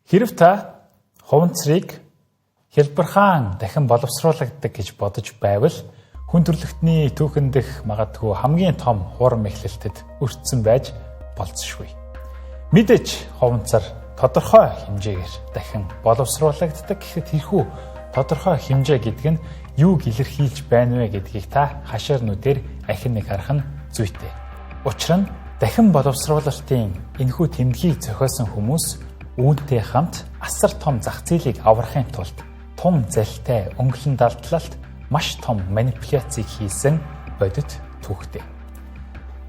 Хэрв та хуванцрыг хялбархан дахин боловсруулагддаг гэж бодож байвал хүн төрөлхтний түүхэн дэх магадгүй хамгийн том хурам эхлэлтэд өртсөн байж болзошгүй. Мэдээж хуванцар тодорхой хэмжээгээр дахин боловсруулагддаг. Гэхэд тэрхүү тодорхой хэмжээ гэдэг нь юуг илэрхийлж байна вэ гэдгийг та хашаар нүдээр ахин нэг харах нь зүйтэй. Учир нь дахин боловсруулалтын энэхүү тэмдгийг зохиосон хүмүүс үүнтэй хамт асар том зах зээлийг аврахын тулд тун залтай өнгөлөн далдлалт маш том манипуляцийг хийсэн бодит түүхтэй.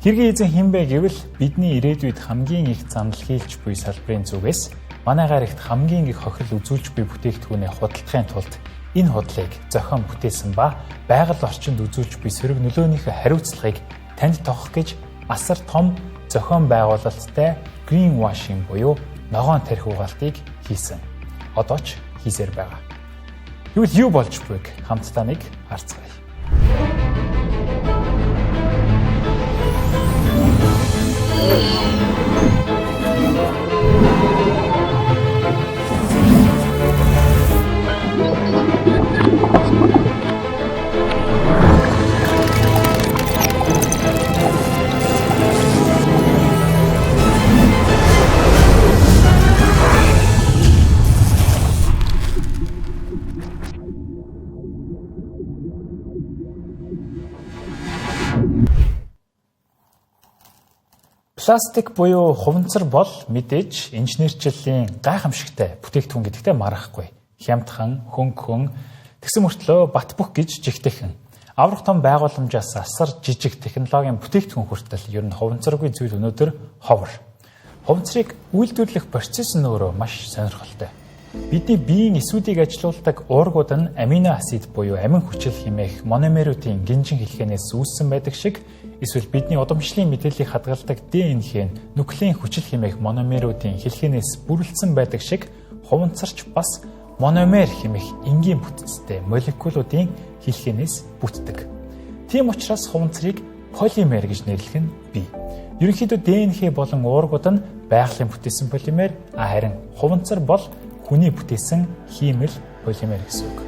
Хэргийн эзэн хэн бэ гэвэл бидний ирээдүйд хамгийн их занал хийлж буй салбарын зүгээс манай гарагт хамгийн их хохирол үзүүлж буй бүтээгдэхүүнээ худалдахын тулд энэ худлыг зохион бүтээсэн ба байгаль орчинд үзүүлж буй сөрөг нөлөөнийхөө хариуцлагыг танд тоох гэж асар том зохион байгуулалттай green washing буюу ногоон тархи угаалтыг хийсэн. Одоо ч хийсээр байгаа. Тэгвэл юу болж буйг хамтдаа нэг харцгаая. Пластик буюу хуванцар бол мэдээж инженерчлэлийн гайхамшигтай бүтээгдэхүүн гэдэгтээ маргахгүй. Хямдхан, хөнгөн тэгсэн мөртлөө бат бөх гэж жигтэйхэн. Аврах том байгууламжаас асар жижиг технологийн бүтээгдэхүүн хүртэл ер нь хуванцаргүй зүйл өнөөдөр ховор. Хуванцрыг үйлдвэрлэх процесс нь өөрөө маш сонирхолтой. Бидний биеийн эсүүдийг ажилуулдаг уургууд нь амино асид буюу амин хүчил хэмээх мономеруудын гинжин хэлхэнээс үүссэн байдаг шиг эсвэл бидний удамшлын мэдээллийг хадгалдаг ДНХ нь нуклеин хүчил хэмээх мономеруудын хэлхэнээс бүрэлдсэн байдаг шиг хуванцарч бас мономер хэмээх энгийн бүтцтэй молекулуудын хэлхэнээс бүтдэг. Тийм учраас хуванцрыг полимер гэж нэрлэх нь бий. Ерөнхийдөө ДНХ болон уургууд нь байгалийн бүтээсэн полимер, харин хуванцар бол хүний бүтээсэн хиймэл полимер гэсэн үг.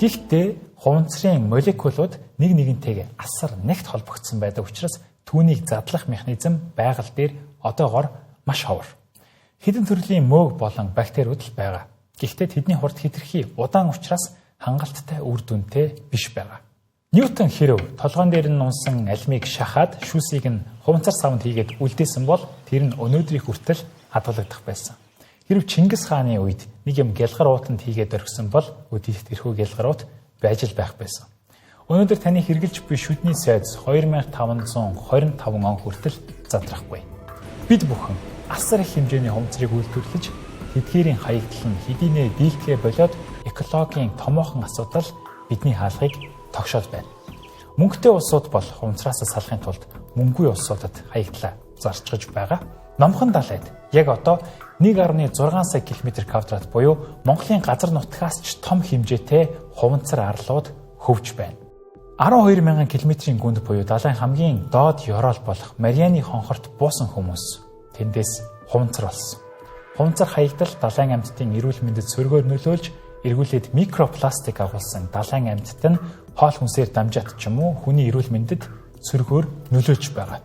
Гэхдээ хуванцрын молекулууд нэг нэгнтэйгээ асар нэгт холбогдсон байдаг учраас түүнийг задлах механизм байгаль дээр одоогор маш ховор. Хэдэн төрлийн мөөг болон бактериуд л байгаа. Гэхдээ тэдний хурд хэтэрхий удаан учраас хангалттай үр дүнтэй биш байгаа. Ньютон хэрв толгоон дээр нь унсан алмыг шахаад шүүсийг нь хуванцар савнд хийгээд үлдээсэн бол тэр нь өнөөдрийн хүртэл хадгалагдах байсан. Хэрв Чингис хааны үед нэг юм гялгар уутанд хийгээд орхисон бол өдөрт тэрхүү гялгар уут байж л байх байсан. Өнөөдөр таны хэрглэж буй шүдний сойз 2525 он хүртэл задрахгүй. Бид бүхэн асар их хэмжээний хуванцрыг үйлдвэрлэж тэдгээрийн хаягдал нь хэдийнэ дийлдэхээ болоод экологийн томоохон асуудал бидний хаалгыг тогшоод байна. Мөнгөтэй улсууд бол хуванцраас салахын тулд мөнгөгүй улсуудад хаягдлаа зарчгаж байгаа. Номхон далайд яг одоо 1.6 сая км квадрат буюу Монголын газар нутгаас ч том хэмжээтэй хуванцар арлууд хөвж байна. 12 мянган километрийн гүнд буюу далайн хамгийн доод ёроол болох Марианы хонхорт буусан хүмүүс тэндээс хуванцар болсон. Хуванцар хаягдал далайн амьтдын эрүүл мэндэд сөргөөр нөлөөлж эргүүлээд микропластик агуулсан далайн амьтад нь хоол хүнсээр дамжаад ч юм уу хүний эрүүл мэндэд сөргөөр нөлөөлж байгаа.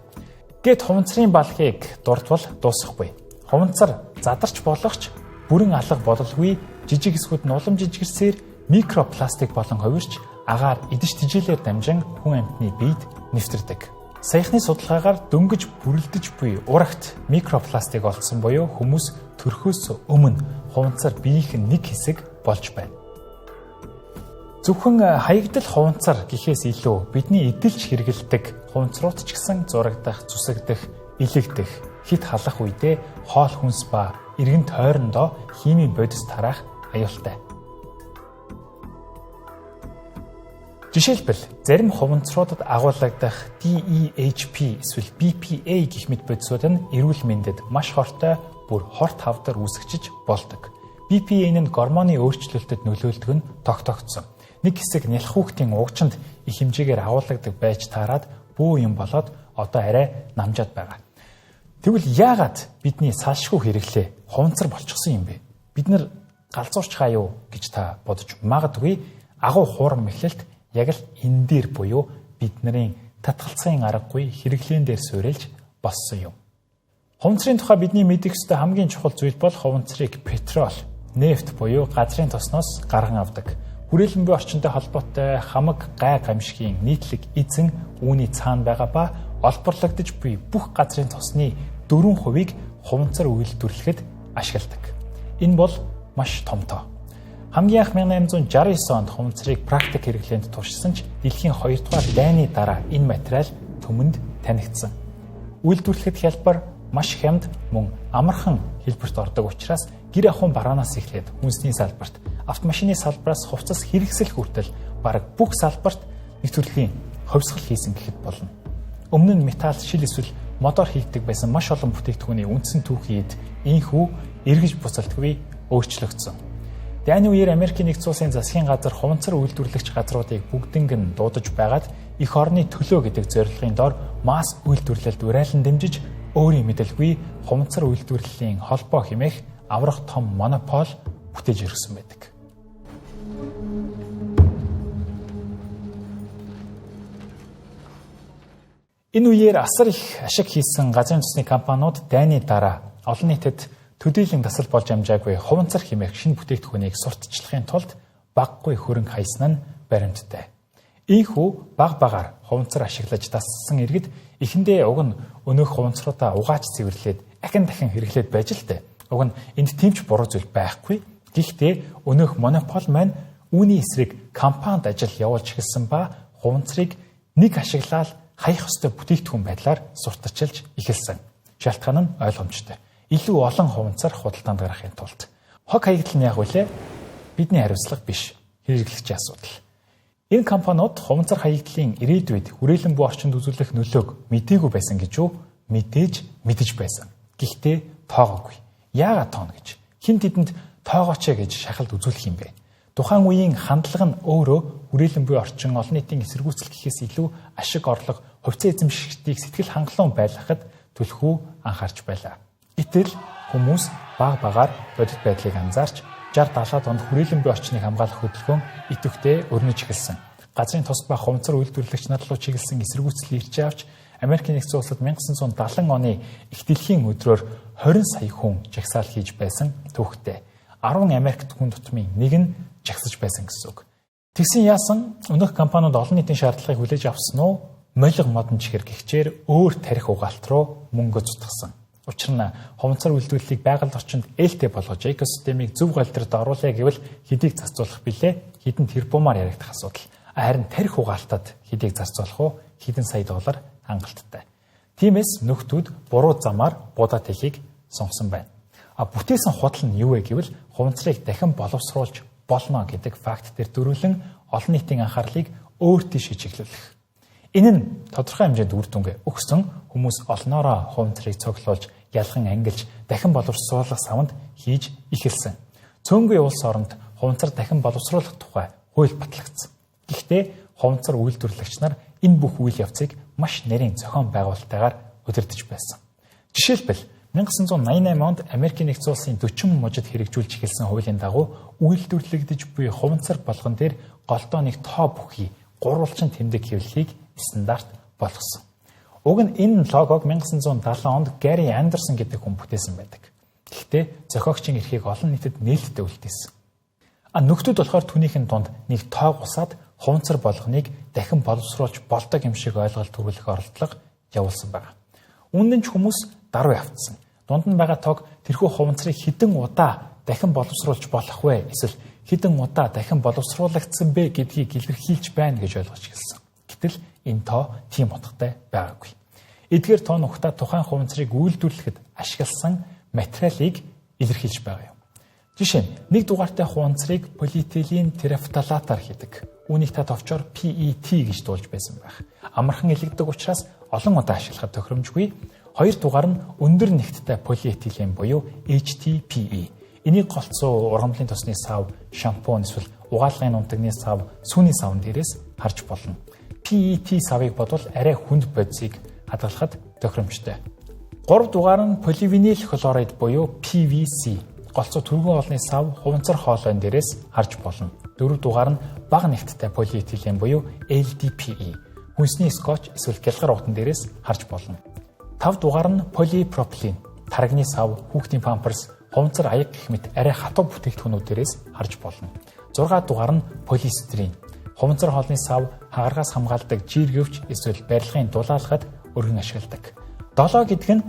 Гэт хуванцрын балхыг дурдвал дуусахгүй. Хуванцар задарч болох ч бүрэн алга бололгүй жижиг хэсгүүд нь улам жижигэрсээр микропластик болон хувирч агаар идэж тижээлээр дамжин хүн амьтны биед нэвтэрдэг. Саяхны судалгаагаар дөнгөж бүрэлдэж буй урагт микропластик олдсон буюу хүмүүс төрхөөс өмнө хуванцар биеийнх нь нэг хэсэг болж байна. Зөвхөн хаягдал хуванцар гэхээс илүү бидний эдэлж хэрэглэдэг хуванцрууд ч гэсэн зурагдах, зүсэгдэх, илэгдэх, хит халах үедээ хоол хүнс ба эргэн тойрондоо химийн бодис тараах аюултай. Жишээлбэл зарим хуванцруудад агууллагдах DEHP эсвэл BPA гэх мэт бодисууд нь эрүүл мэндэд маш хортой бүр хорт хавдар үүсгэж болдог. BPA нь гормоны өөрчлөлтөд нөлөөлдөг нь тогтоогдсон. Нэг хэсэг нялх хүүхдийн угчанд их хэмжээгээр агууллагдаг байж таарад бөө юм болоод одоо арай намжаад байгаа. Тэгвэл яагаад бидний салшгүй хэрэглээ хуванцар болчихсон юм бэ? Бид нар галзуурч хаа юу гэж та бодож магадгүй, агуу хуурам эхлэлт яг л энэ дээр буюу бидний татгалцахын аргагүй хэрэглээн дээр суурилж болсон юм. Хуванцрын тухай бидний мэдэх ёстой хамгийн чухал зүйл бол хуванцрыг петрол, нефть буюу газрын тосноос гарган авдаг. Хүрээлэн буй орчинтой холбоотой хамаг гай гамшигын нийтлэг эзэн үүний цаана байгаа ба олборлогдож буй бүх газрын тосны 4%-ийг хуванцар үйлдвэрлэхэд ашигладаг. Энэ бол маш том тоо. Хамгийн анх 1869 онд хуванцрыг практик хэрэглээнд туршсан ч дэлхийн 2 дугаар дайны дараа энэ материал түмэнд танигдсан. Үйлдвэрлэхэд хялбар, маш хямд, мөн амархан хэлбэрт ордог учраас гэр ахуйн бараанаас эхлээд хүнсний салбарт, автомашины салбараас хувцас хэрэгсэл хүртэл бараг бүх салбарт нэг төрлийн хувьсгал хийсэн гэхэд болно. Өмнө нь металл, шил эсвэл модоор хийгдэг байсан маш олон бүтээгдэхүүний үндсэн түүхийд ийнхүү эргэж буцалтгүй өөрчлөгдсөн. Дайны үеэр Америкийн нэгдсэн улсын засгийн газар хуванцар үйлдвэрлэгч газруудыг бүгднг нь дуудаж байгаад эх орны төлөө гэдэг зорилгын дор масс үйлдвэрлэлд урайлан дэмжиж өөрийн мэдэлгүй хуванцар үйлдвэрлэлийн холбоо хэмээх аврах том монопол бүтээж өргөсөн байдаг. Энэ үеэр асар их ашиг хийсэн газрын тосны компаниуд дайны дараа олон нийтэд төдийлөн дасал болж амжаагүй хуванцар хэмээх шинэ бүтээгдэхүүнийг сурталчлахын тулд багагүй хөрөнгө хайсан нь баримттай. Ийхүү баг багаар хуванцар ашиглаж дассан иргэд эхэндээ уг нь өнөөх хуванцруудаа угааж цэвэрлээд ахин дахин хэрэглээд байж л дээ. Уг нь энд тийм ч буруу зүйл байхгүй. Гэхдээ өнөөх монопол маань үүний эсрэг компанид ажил явуулж эхэлсэн ба хуванцрыг нэг ашиглаад хаях ёстой бүтээгдэхүүн байдлаар сурталчилж эхэлсэн. Шалтгаан нь ойлгомжтой. Илүү олон хуванцар худалдаанд гаргахын тулд. Хог хаягдал нь яг үлээ? Бидний хариуцлага биш. Хэрэглэгчийн асуудал. Энэ компаниуд хуванцар хаягдлын ирээдүйд хүрээлэн буй орчинд үзүүлэх нөлөөг мдээгүй байсан гэж юу? Мэдээж мэдэж байсан. Гэхдээ тоогоогүй. Яагаад тооно гэж? Хэн тэдэнд тоогооч гэж шахалт үзүүлэх юм бэ? Тухайн үеийн хандлага нь өөрөө хүрээлэн буй орчин олон нийтийн эсэргүүцэл гэхээс илүү ашиг орлого, хувьцаа эзэмшигчдийг сэтгэл хангалуун байлгахад түлхүү анхаарч байлаа. Гэтэл хүмүүс баг багаар бодит байдлыг анзаарч 60 70-аад онд хүрээлэн буй орчныг хамгаалах хөдөлгөөн идэвхтэй өрнөж эхэлсэн. Газрын тос ба хуванцар үйлдвэрлэгч нар руу чиглэсэн эсэргүүцэл ирж авч Америкийн нэгдсэн улсад 1970 оны их дэлхийн өдрөөр 20 сая хүн жагсаал хийж байсан түүхтэй. 10 Америкт хүн тутмын нэг нь жагсаж байсан гэсэн үг. Тэгсэн яасан өнөөх компаниуд олон нийтийн шаардлагыг хүлээж авсан уу? Молиг модон чихэр гихчээр өөр тарих угаалт руу мөнгө зутгасан. Учир нь хуванцар үйлдвэрлэлийг байгаль орчинд ээлтэй болгож экосистемийг зөв голдрод оруулъя гэвэл хэдийг зарцуулах билээ, хэдэн тэрбумаар яригдах асуудал. Харин тарих угаалтад хэдийг зарцуулах уу? Хэдэн сая доллар хангалттай. Тиймээс нөхдүүд буруу замаар будаа талхийг сонгосон байна. А бүтээсэн худал нь юу вэ гэвэл хуванцрыг дахин боловсруулж болно гэдэг факт дээр дөрвөлэн олон нийтийн анхаарлыг өөр тийшээ чиглүүлэх. Энэ нь тодорхой хэмжээнд үр дүнгээ өгсөн, хүмүүс олноороо хуванцрыг цоглуулж, ялган ангилж, дахин боловсруулах савнд хийж эхэлсэн. Цөөнгүй улс оронд хуванцар дахин боловсруулах тухай хууль батлагдсан. Гэхдээ хуванцар үйлдвэрлэгч нар энэ бүх үйл явцыг маш нарийн зохион байгуулалттайгаар удирдах байсан. Жишээлбэл 1988 онд Америкийн нэгдсэн улсын 40 мужид хэрэгжүүлж эхэлсэн хуулийн дагуу үйлдвэрлэгдэж буй хуванцар болгон дээр голдооны тоо бүхий гурвалжин тэмдэг хэвлэхийг стандарт болгосон. Уг нь энэ логог 1970 онд Гэри Андерсон гэдэг хүн бүтээсэн байдаг. Гэхдээ зохиогчийн эрхийг олон нийтэд нээлттэй үлдээсэн. А нөхдүүд болохоор түүнийхэн дунд нэг тоог усаад хуванцар болгоныг дахин боловсруулж болдог юм шиг ойлголт төрүүлэх оролдлого явуулсан байна. Үүнд нь ч хүмүүс даруй автсан. Дунд нь байгаа тоог тэрхүү хуванцрыг хэдэн удаа дахин боловсруулж болох вэ? Эсвэл хэдэн удаа дахин боловсруулагдсан бэ гэдгийг илэрхийлж байна гэж ойлгож эхэлсэн. Гэтэл энэ тоо тийм утгатай байгаагүй. Эдгээр тоо нухта тухайн хуванцрыг үйлдвэрлэхэд ашигласан материалыг илэрхийлж байгаа юм. Жишээ нь нэг дугаартай хуванцрыг полиэтилен терефталатаар хийдэг. Үүнийг та товчоор PET гэж дуулж байсан байх. Амархан илэгдэг учраас олон удаа ашиглахад тохиромжгүй. Хоёр дугаар нь өндөр нэгттэй полиэтилен буюу HTPE. Энийг голцоо ургамлын тосны сав, шампунь эсвэл угаалгын унтагны сав, сүүний савн дээрээс харж болно. PET савыг бодвол арай хүнд бодисыг хадгалахад тохиромжтой. Гурав дугаар нь поливинил хлорид буюу PVC. голцоо түргэн олны сав, хуванцар хоолойн дээрээс харж болно. 4 дугаар нь бага нягттай полиэтилен буюу LDPE. Хүнсний скотч эсвэл гялгар утан дээрээс харж болно. 5 дугаар нь полипропилен. Тарагны сав, хүүхдийн памперс, хуванцар аяг гэх мэт арай хатуу бүтээгдэхүүнүүд дээрээс харж болно. 6 дугаар нь полистирен. Хуванцар хоолны сав, хагаргаас хамгаалдаг жиргэвч эсвэл барилгын дулаалахад өргөн ашигладаг. 7 гэдэг нь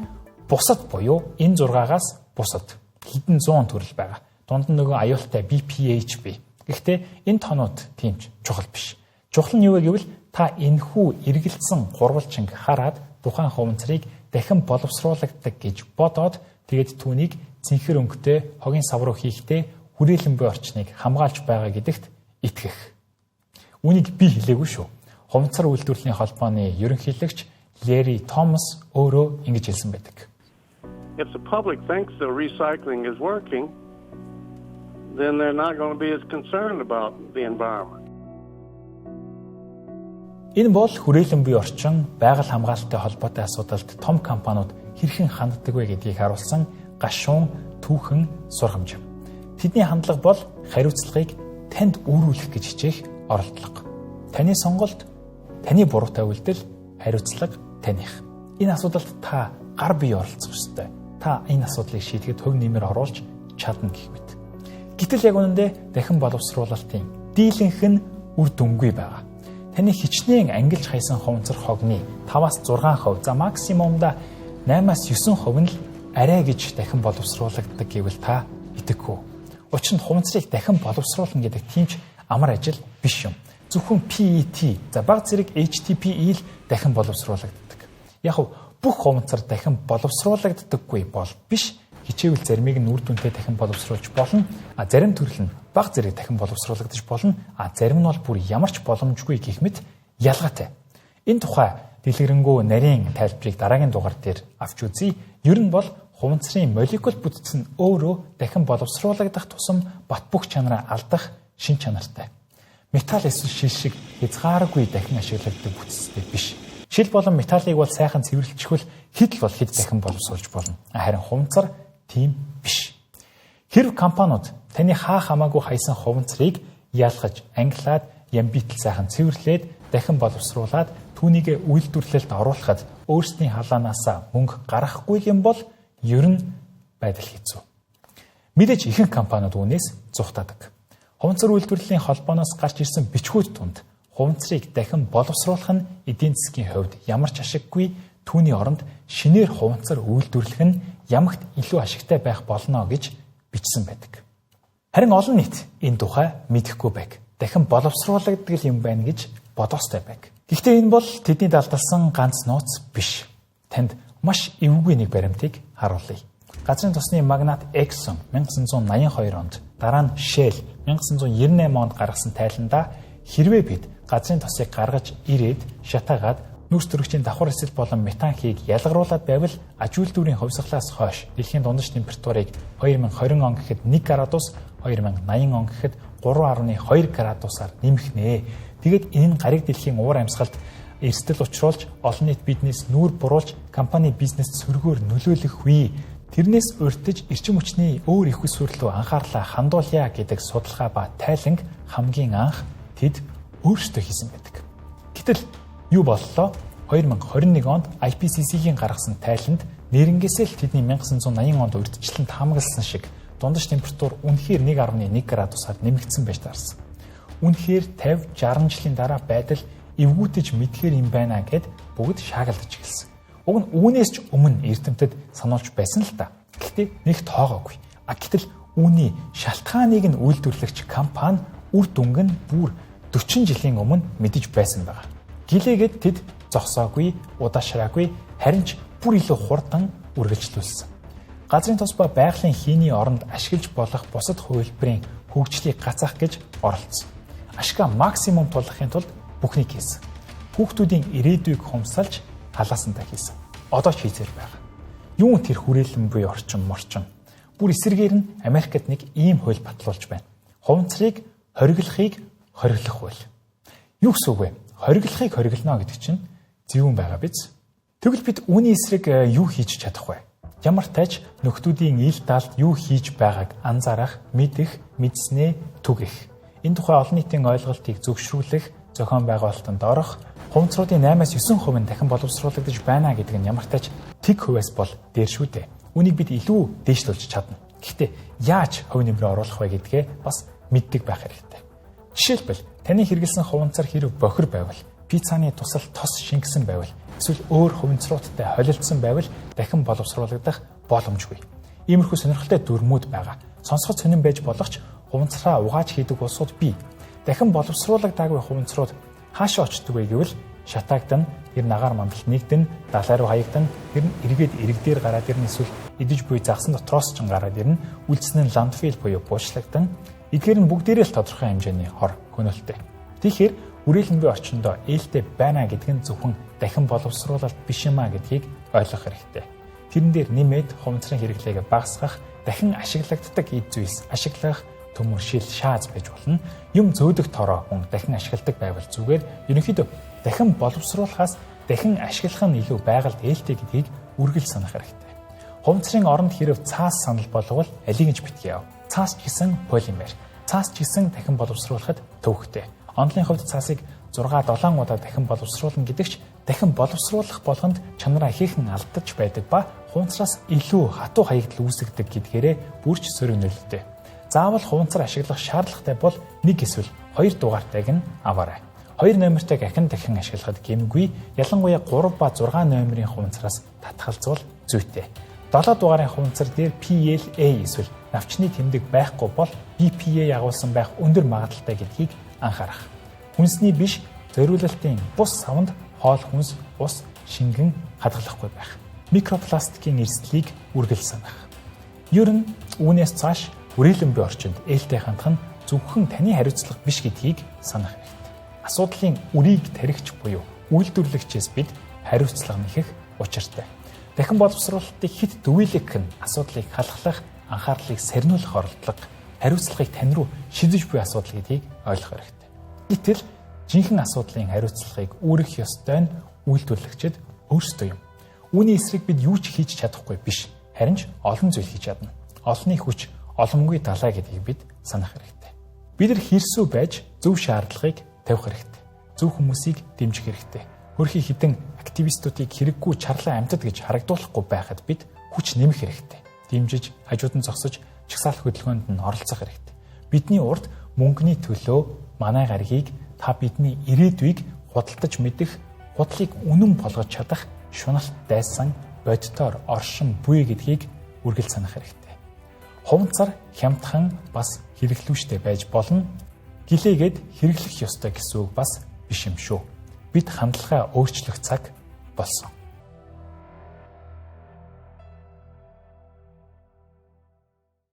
бусад буюу энэ 6-аас бусад хэдэн зуун төрөл байгаа. Дунд нь нөгөө аюултай BPH бий. Гэхдээ энэ тонууд тийм ч чухал биш. Чухал нь юу вэ гэвэл та энэхүү эргэлзсэн гурвалжинг хараад тухайн хуванцрыг дахин боловсруулагддаг гэж бодоод тэгээд түүнийг цэнхэр өнгөтэй хогийн сав руу хийхдээ хүрээлэн буй орчныг хамгаалж байгаа гэдэгт итгэх. Үүнийг би хэлээгүй шүү. Хуванцар үйлдвэрлэлийн холбооны ерөнхийлөгч Лэри Томас өөрөө ингэж хэлсэн байдаг. If the public thinks the recycling is working, then they're not going to be as concerned about the environment. Энэ бол хүрээлэн буй орчин, байгаль хамгаалалттай холбоотой асуудалд том компаниуд хэрхэн ханддаг вэ гэдгийг харуулсан гашуун түүхэн сургамж юм. Тэдний хандлага бол хариуцлагыг танд үүрүүлэх гэж хичээх оролдлого. Таны сонголт, таны буруутай үйлдэл, хариуцлага таных. Энэ асуудалд та гар бие оролцох ёстой. Та энэ асуудлыг шийдэхэд хувь нэмэр оруулж чадна гэх мэт. Гэтэл яг үнэндээ дахин боловсруулалтын дийлэнх нь үр дүнгүй байгаа. Таны хичнээн ангилж хайсан хуванцар хогны 5-аас 6%, за максимумда 8-аас 9% нь л арай гэж дахин боловсруулагддаг гэвэл та итгэхгүй. Учир нь хуванцрыг дахин боловсруулна гэдэг тийм ч амар ажил биш юм. Зөвхөн PET, за бага зэрэг HDPE л дахин боловсруулагддаг. Яг бүх хуванцар дахин боловсруулагддаггүй бол биш. Хичээвэл заримыг нь үр дүнтэй дахин боловсруулж болно. А зарим төрөл нь бага зэрэг дахин боловсруулагдаж болно. А зарим нь бол бүр ямар ч боломжгүй гэх мэт ялгаатай. Энэ тухай дэлгэрэнгүй нарийн тайлбарыг дараагийн дугаар дээр авч үзье. Ер нь бол хуванцрын молекул бүтэц нь өөрөө дахин боловсруулагдах тусам бат бөх чанараа алдах шин чанартай. Металл эсвэл шил шиг хязгааргүй дахин ашиглагддаг бүтцтэй биш. Шил болон металлыг бол сайхан цэвэрлэчихвэл хэд л бол хэд дахин боловсруулж болно. Харин хуванцар тийм биш. Хэрв компаниуд таны хаа хамаагүй хайсан хуванцрыг ялгаж, ангилаад, ямбитл сайхан цэвэрлээд дахин боловсруулад түүнийг үйлдвэрлэлд оруулахад өөрсдийн халаанаасаа мөнгө гаргахгүй юм бол ер нь байдал хэцүү. Мэдээж ихэнх компаниуд үүнээс зугтаадаг. Хуванцар үйлдвэрлэлийн холбооноос гарч ирсэн бичгүүд тунд хуванцрыг дахин боловсруулах нь эдийн засгийн хувьд ямар ч ашиггүй, түүний оронд шинээр хуванцар үйлдвэрлэх нь ямагт илүү ашигтай байх болно гэж бичсэн байдаг. Харин олон нийт энэ тухай мэдэхгүй байг. Дахин боловсруулагддаг юм байна гэж бодоостой байг. Гэхдээ энэ бол тэдний далдалсан ганц нууц биш. Танд маш эвгүй нэг баримтыг харуулъя. Газрын тосны магнат Exxon 1982 онд, дараа нь Shell 1998 онд гаргасан тайландаа хэрвээ бид газрын тосыг гаргаж ирээд шатаагаад нүүрс төрөгчийн давхар эсэл болон метан хийг ялгаруулад байвал аж үйлдвэрийн хувьсгалаас хойш дэлхийн дундаж температурыг 2020 он гэхэд 1 градус, 2080 он гэхэд 3.2 градусаар нэмэх нэ. Тэгээд энэ нь гариг дэлхийн уур амьсгалд эрсдэл учруулж олон нийт биднээс нүүр буруулж компани бизнест сөргөөр нөлөөлөх үе. Тэрнээс урьдчилж эрчим хүчний өөр их ус рүү анхаарлаа хандуулъя гэдэг судалгаа ба тайланг хамгийн анх тэд өөрсдөө хийсэн байдаг. Гэтэл юу боллоо? 2021 онд IPCC-ийн гаргасан тайланд нэрнгээсээ л тэдний 1980 онд урьдчилан таамагласан шиг дундаж температур үнэхээр 1.1 градусаар нэмэгдсэн байж таарсан. Үнэхээр 50, 60 жилийн дараа байдал эвгүүтэж мэдхээр юм байна гэд бүгд шаагалдаж эхэлсэн. Уг нь үүнээс ч өмнө эрдэмтэд сануулж байсан л та. Гэхдээ нэг тоогоогүй. А гэтэл үүний шалтгааныг нь үйлдвэрлэгч компани үр дүнг нь бүр 40 жилийн өмнө мэдэж байсан байгаа. Гэлээгээд тэд зогсоогүй, удаашраагүй, харин ч бүр илүү хурдан үргэлжлүүлсэн. Газрын тос ба байгалийн хийний оронд ашиглаж болох бусад хувилбарын хөгжлийг гацаах гэж оролцсон. Ашгаа максимум тулгахын тулд бүхнийг хийсэн. Хүүхдүүдийн ирээдүйг хумсалж халаасандаа хийсэн. Одоо ч хийзээр байгаа. Юун тэр хүрээлэн буй орчин морчин. Бүр эсрэгээр нь Америкт нэг ийм хууль батлуулж байна. Хуванцрыг хориглохыг хориглох хууль. Юу гэсэн үг вэ? Хориглохыг хориглоно гэдэг чинь зөвүүн байгаа биз? Тэгвэл бид үүний эсрэг юу хийж чадах вэ? Ямар тач нөхдүүдийн ил далд юу хийж байгааг анзаарах, мэдэх, мэдснээ түгэх. Энэ тухай олон нийтийн ойлголтыг зөвшрүүлэх, зохион байгуулалтанд орох, хуванцруудын 8-аас 9% нь дахин боловсруулагдаж байна гэдэг нь ямар тач тэг хувиас бол дээр шүү дээ. Үүнийг бид илүү дээшлүүлж чадна. Гэхдээ яаж хувь нэмрээ оруулах вэ гэдгээ бас мэддэг байх хэрэгтэй. Жишээлбэл, таны хэрэглэсэн хуванцар хэрэг бохир байвал, пиццаны тусал тос шингэсэн байвал, эсвэл өөр хуванцруудтай холилдсон байвал дахин боловсруулагдах боломжгүй. Иймэрхүү сонирхолтой дүрмүүд байгаа. Сонсоход сонин байж болох ч хуванцраа угааж хийдэг улсууд бий. Дахин боловсруулагдаагүй хуванцрууд хаашаа очдог вэ гэвэл шатаагдан, тэр нагаар мандалт нэгдэн, далай руу хаягдан, тэр нь эргээд эрэг дээр гараад ирнэ, эсвэл идэж буй загсан дотроос ч гараад ирнэ, үлдсэн нь ландфил буюу буушлагдан, эдгээр нь бүгдээрээ л тодорхой хэмжээний хор хөнөөлттэй. Тэгэхээр үрээлэн буй орчиндөө ээлтэй байна гэдэг нь зөвхөн дахин боловсруулалт биш юм а гэдгийг ойлгох хэрэгтэй. Тэрэн дээр нэмээд хуванцрын хэрэглээг багасгах, дахин ашиглагддаг эд зүйлс ашиглах, төмөр шил шааз байж болно. Юм зөөдөг тороо хүн дахин ашигладаг байвал зүгээр. Ерөнхийдөө дахин боловсруулахаас дахин ашиглах нь илүү байгальд ээлтэй гэдгийг үргэлж санах хэрэгтэй. Хуванцрын оронд хэрв цаас санал болговол алийг нь битгий яв. Цаас ч гэсэн полимер. Цаас ч гэсэн дахин боловсруулахад төвөгтэй. Онолын хувьд цаасыг 6 7 удаа дахин боловсруулна гэдэг ч дахин боловсруулах болгонд чанараа ихээхэн алдаж байдаг ба хуванцраас илүү хатуу хаягдал үүсгдэг гэдгээрээ бүрч сөрөг нөлөөтэй. Заавал хуванцар ашиглах шаардлагатай бол нэг эсвэл хоёр дугаартайг нь аваарай. 2 номертой ахин дахин ашиглахад гэмгүй, ялангуяа 3 ба 6 номерын хуванцраас татгалзвал зүйтэй. 7 дугаарын хуванцар дээр PLA эсвэл навчны тэмдэг байхгүй бол BPA ягуулсан байх өндөр магадлалтай гэдгийг анхаарах. Хүнсний биш зориулалтын бус савнд хоол хүнс, ус, шингэн хадгалахгүй байх. Микропластикийн эрсдлийг үргэлж санах. Ер нь үүнээс цааш үрээлэн буй орчинд ээлтэй хандах нь зөвхөн таны хариуцлага биш гэдгийг санах хэрэгтэй. Асуудлын үрийг тарихч буюу үйлдвэрлэгчээс бид хариуцлага нэхэх учиртай. Дахин боловсруулалтыг хэд дүгийлэх нь асуудлыг халахлах, анхаарлыг сарниулах оролдлого, хариуцлагыг тань руу шидэж буй асуудал гэдгийг ойлгох хэрэгтэй. Гэтэл жинхэнэ асуудлын хариуцлагыг үүрэх ёстой нь үйлдвэрлэгчид өөрсдөө юм. Үүний эсрэг бид юу ч хийж чадахгүй биш. Харин ч олон зүйл хийж чадна. Олонний хүч, оломгүй далай гэдгийг бид санах хэрэгтэй. Бид нар хэрсүү байж зөв шаардлагыг тавих хэрэгтэй. Зөв хүмүүсийг дэмжих хэрэгтэй. Хөрхи хідэн активистуудыг хэрэггүй чарлан амьтад гэж харагдуулахгүй байхад бид хүч нэмэх хэрэгтэй. Дэмжиж, хажууд нь зогсож, чагсаал хөдөлгөөнд нь оролцох хэрэгтэй. Бидний урд мөнгөний төлөө манай гаригийг та бидний ирээдүйг худалдаж мэдэх, худлыг үнэн болгож чадах шуналт дайсан бодитоор оршин буй гэдгийг үргэлж санах хэрэгтэй. Хуванцар хямдхан бас хэрэглүүштэй байж болно. Гэлээгээд хэрэглэх ёстой гэсэн үг бас биш юм шүү. Бид хандлагаа өөрчлөх цаг болсон.